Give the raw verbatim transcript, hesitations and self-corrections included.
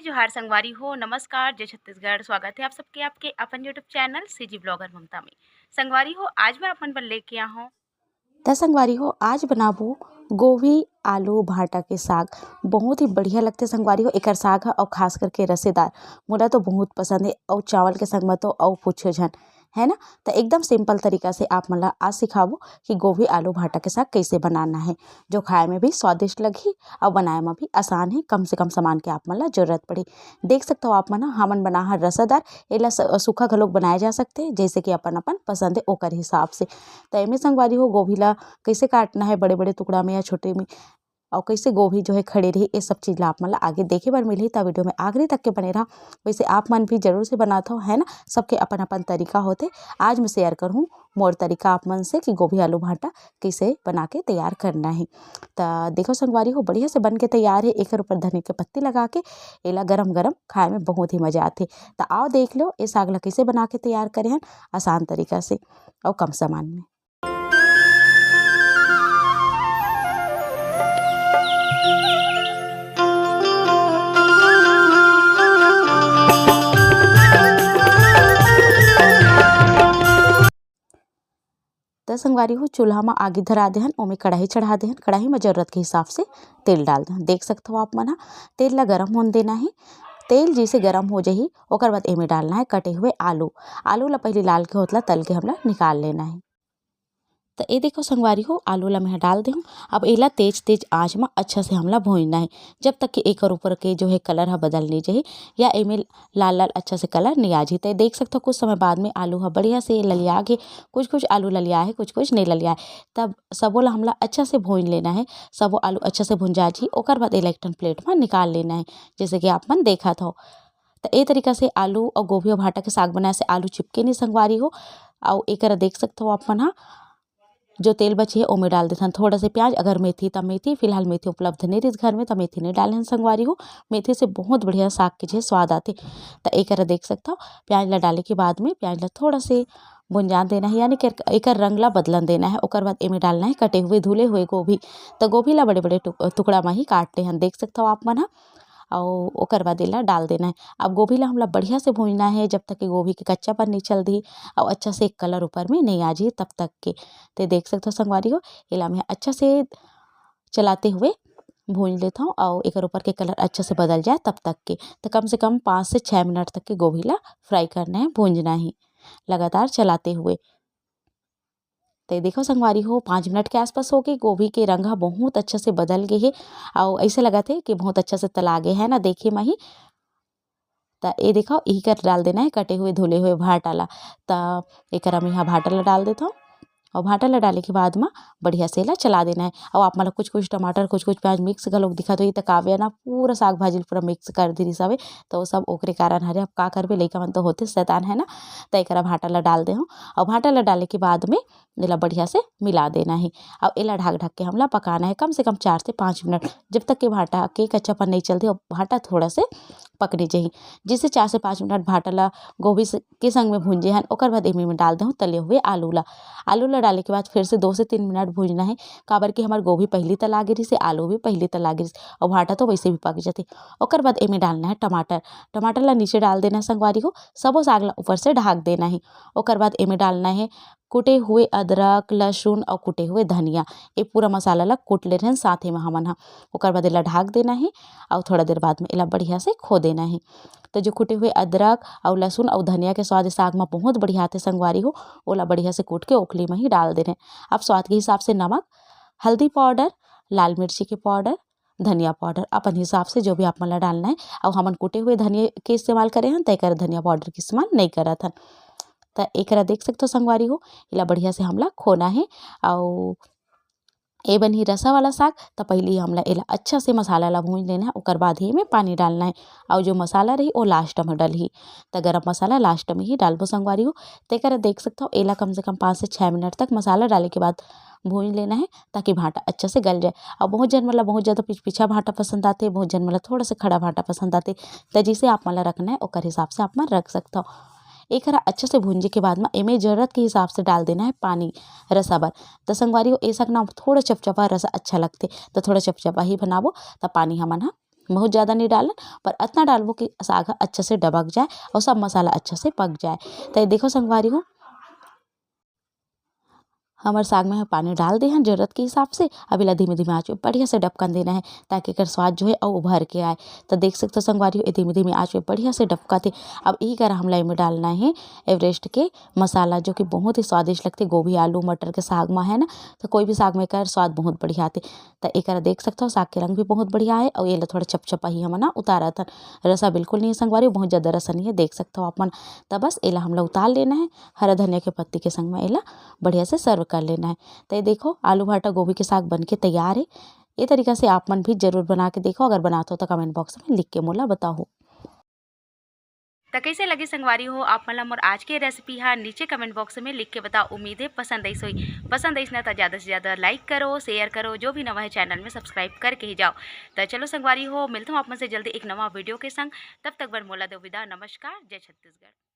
जोहार संगवारी हो, नमस्कार, जय छत्तीसगढ़। स्वागत है आप सबके आपके अपन YouTube चैनल सीजी ब्लॉगर ममता में। संगवारी हो, आज मैं आप मन बर लेके आ हूँ। त संगवारी हो, आज बनाबो गोभी, आलू, भांटा के साग। बहुत ही बढ़िया लगथे संगवारी हो एकर साग ह, अउ खास करके रसेदार। मोला तो बहुत पसंद हे, अउ चावल के संग म तो अउ पूछो झन, है ना? त एकदम simple तरीका से आप मन ला आज सिखाबो कि गोभी, आलू, भांटा के साग कइसे बनाना हे, जो खाए में भी स्वादिष्ट लगही अउ बनाए में भी आसान हे। कम से कम सामान के आप मन ला जरूरत पड़ही। देख सकथव आप मन ह, हमन बना हन रसादार, एला स-, सूखा घलोक बनाए जा सकथे, जइसे कि अपन अपन पसंद हे ओकर हिसाब से। त एमे संगवारी हो, गोभी ला कइसे काटना हे बड़े बड़े टुकड़ा में या छोटे में, अउ कइसे गोभी जो है खड़े रही, ये सब चीज ला आप मन ला आगे देखे बर मिलही। त वीडियो में आखिरी तक के बने रहा। वैसे आप मन भी जरूर से बनात हो, है ना? सबके अपन अपन तरीका होथे। आज मैं शेयर करहूँ मोर तरीका आप मन से कि गोभी आलू भांटा कइसे बना के तैयार करना हे। त देखो संगवारी हो, बढ़िया से बन के तैयार हे। एकर ऊपर धनिया के पत्ती लगा के एला गरम गरम खाए में बहुत ही मजा आथे। त आओ देख लो, ये साग ला कइसे बना के तैयार करे हन आसान तरीका से अउ कम सामान में। त संगवारी हो, चूल्हा म आगी धरा देहन, ओमे कढ़ाई चढ़ा देहन। कढ़ाई म जरूरत के हिसाब से तेल डाल देहन। देख सकथव आप मन ह, तेल ला गरम होन देना हे। तेल जइसे गरम हो जाही, ओकर बाद एमे डालना हे कटे हुए आलू। आलू ला पहिली लाल के होत ला तल के हमला निकाल लेना हे। त ए देखो संगवारी हो, आलू ला मैं डाल देहूँ। अब एला तेज तेज आंच म अच्छा से हमला भूंजना हे, जब तक कि एकर ऊपर के जो है कलर ह बदल नहीं जाही या एमे लाल लाल अच्छा से कलर नहीं आ जाही। त देख सकथव कुछ समय बाद में आलू ह बढ़िया से ललिया के, कुछ कुछ आलू ललिया हे, कुछ कुछ नहीं ललिया हे। तब सबो ला हमला अच्छा से भूंज लेना हे। सबो आलू अच्छा से भुंजा जाही, ओकर बाद एला एक ठन प्लेट म निकाल लेना हे, जैसे कि आप मन देखत हव। त ए तरीका से आलू अउ गोभी अउ भांटा के साग बनाए से आलू चिपके नहीं संगवारी हो। अउ एकरा देख सकथव आप मन ह, जो तेल बचे हे ओमे डाल देथन थोड़ा से प्याज। अगर मेथी त मेथी, फिलहाल मेथी उपलब्ध नहीं रहिस घर में त मेथी नहीं डाले हन संगवारी हो। मेथी से बहुत बढ़िया साग के जे स्वाद आथे। त एकरा देख सकथव, प्याज ला डाले के बाद में प्याज ला थोड़ा से भुंजान देना हे, यानी कि एकर रंग ला बदलन देना हे। ओकर बाद एमे डालना हे कटे हुए धुले हुए गोभी। त गोभी ला बड़े बड़े टुक-, टुकड़ा म ही काट ले हन, देख सकथव आप मन ह। अउ ओकर बाद एला डाल देना हे। अब गोभी ला हमला बढ़िया से भूंजना हे, जब तक कि गोभी के कच्चापन नहीं चल दी अउ अच्छा से एक कलर ऊपर में नहीं आ जाही तब तक के। ते देख सकथव संगवारी हो, एला मैं अच्छा से चलाते हुए भूंज लेथव अउ एकर ऊपर के कलर अच्छा से बदल जाए तब तक के। त कम से कम पाँच से छः मिनट तक के गोभी ला फ्राई करना हे, भूंजना हे लगातार चलाते हुए। ते देखो संगवारी हो, पाँच मिनट के आसपास हो गए, गोभी के रंग ह बहुत अच्छा से बदल गए हे अउ ऐसे लगत हे कि बहुत अच्छा से तला गए है ना, देखे म ही। त ए देखो, इही कर डाल देना है कटे हुए धुले हुए भांटा ला। त एकरा में यहाँ भांटा ला डाल देथव अउ भांटा ला डाले के बाद म बढ़िया से एला चला देना है। अउ आप मन ला कुछ कुछ टमाटर, कुछ कुछ प्याज मिक्स घलोक दिखत होही, त काव्या ना पूरा साग भाजी ल पूरा मिक्स कर दिस हवे, त वो सब ओकरे कारण हरे। अब का करबे, लइका मन तो होथे शैतान, है ना। त एकरा भांटा ला डाल देहूँ अउ भांटा ला डाले के बाद में एला बढ़िया से मिला देना है। अउ एला ढाक ढाक के हमला पकाना है कम से कम चार से पाँच मिनट, जब तक के भांटा के कच्चापन नहीं चलते और भांटा थोड़ा से पकने चाहिए। जिसे चार से पाँच मिनट भांटा ला गोभी से, के संग में भूंजे हन, ओकर बाद एमे में डाल देहूँ तले हुए आलू ला। आलू ला डाले के बाद फिर से दो से तीन मिनट भूंजना है, काबर कि हमर गोभी पहली तला गे रहिस, आलू भी पहली तला गे रहिस, और भांटा तो वैसे भी पक जाथे। ओकर बाद एमे डालना है टमाटर। टमाटर ला नीचे डाल देना है संगवारी हो, सबो साग ला ऊपर से ढाक देना है। ओकर बाद एमे डालना है कुटे हुए अदरक, लहसुन और कुटे हुए धनिया। ये पूरा मसाला ला कूट ले रहन साथे में हमन ह। ओकर बाद एला ढाक देना है और थोड़ा देर बाद में एला बढ़िया से खो देना है। तो जो कुटे हुए अदरक और लहसुन और धनिया के स्वाद साग में बहुत बढ़िया आथे संगवारी हो, ओला बढ़िया से कूट के ओखली में ही डाल देना है। अब स्वाद के हिसाब से नमक, हल्दी पाउडर, लाल मिर्ची के पाउडर, धनिया पाउडर अपन हिसाब से जो भी आप मन ला डालना है। और हमन कुटे हुए धनिया के इस्तेमाल करे हन, त एकर धनिया पाउडर के इस्तेमाल नहीं करत हन। त एकरा देख सकथो संगवारी हो, एला बढ़िया से हमला खोना है। और ए बनही रसा वाला साग, त पहले हमला एला अच्छा से मसाला ला भूंज लेना है, ओकर बाद ही में पानी डालना है। और जो मसाला रही, वो लास्ट में डलही। त गरम मसाला लास्ट में ही डालबो संगवारी हो। त एकरा देख सकथो, एला कम से कम पाँच से छः मिनट तक मसाला डाले के बाद भूंज लेना है, ताकि भांटा अच्छा से गल जाए। और बहुत जन मन ला बहुत ज़्यादा पिचपिचा भांटा पसंद आते, बहुत जन मन ला थोड़ा से खड़ा भांटा पसंद आते। त जिसे आप मन ला रखना है, ओकर हिसाब से आप मन रख सकथो। एकरा अच्छा से भूंजे के बाद में एमे जरूरत के हिसाब से डाल देना है पानी रसा बर। त संगवारी हो, ए साग ना थोड़ा चपचपा रसा अच्छा लगथे, त थोड़ा चपचपा ही बनाबो। त पानी हमन ह बहुत ज़्यादा नहीं डालन, पर अतना डालबो कि साग ह अच्छा से डबक जाए और सब मसाला अच्छा से पक जाए। तो ये देखो संगवारी हो, हमर साग में पानी डाल दे हन जरूरत के हिसाब से। अब एला धीमे-धीमे आँच में बढ़िया से डबकन देना है, ताकि एकर स्वाद जो है अउ उभर के आए। तो देख सकते हो संगवारी हो, ये धीमे-धीमे आँच में बढ़िया से डबकत हे। अब यही करा हमला एमे डालना है एवरेस्ट के मसाला, जो कि बहुत ही स्वादिष्ट लगथे। गोभी, आलू, मटर के साग में है ना, तो कोई भी साग में एकर स्वाद बहुत बढ़िया आथे। तो एकरा देख सकते हो, साग के रंग भी बहुत बढ़िया है और एला थोड़ा चपचपा ही हमन ना उतारत हन। रसा बिल्कुल नहीं है संगवारी, बहुत ज़्यादा रसा नहीं है, देख सकते हो आप मन। तो बस एला हमला उतार लेना है। हरा धनिया के पत्ती के संग में एला बढ़िया से सर्व कर लेना है। तो ये देखो, आलू भाटा गोभी के साग बन के तैयार है। ये तरीका से आप मन भी जरूर बना के देखो। अगर बनात हो तो कमेंट बॉक्स में लिख के मोला बताओ। तो कैसे लगे संगवारी हो आप मन ला मोर आज के रेसिपी हा, नीचे कमेंट बॉक्स में लिख के बताओ। उम्मीद है पसंद आइस होई। पसंद आइस ना तो ज़्यादा से ज़्यादा लाइक करो, शेयर करो, जो भी नवा है चैनल में सब्सक्राइब करके ही जाओ। तो चलो संगवारी हो, मिलता हूँ आप मन से जल्दी एक नवा वीडियो के संग। तब तक बर मोला दो विदा, नमस्कार, जय छत्तीसगढ़।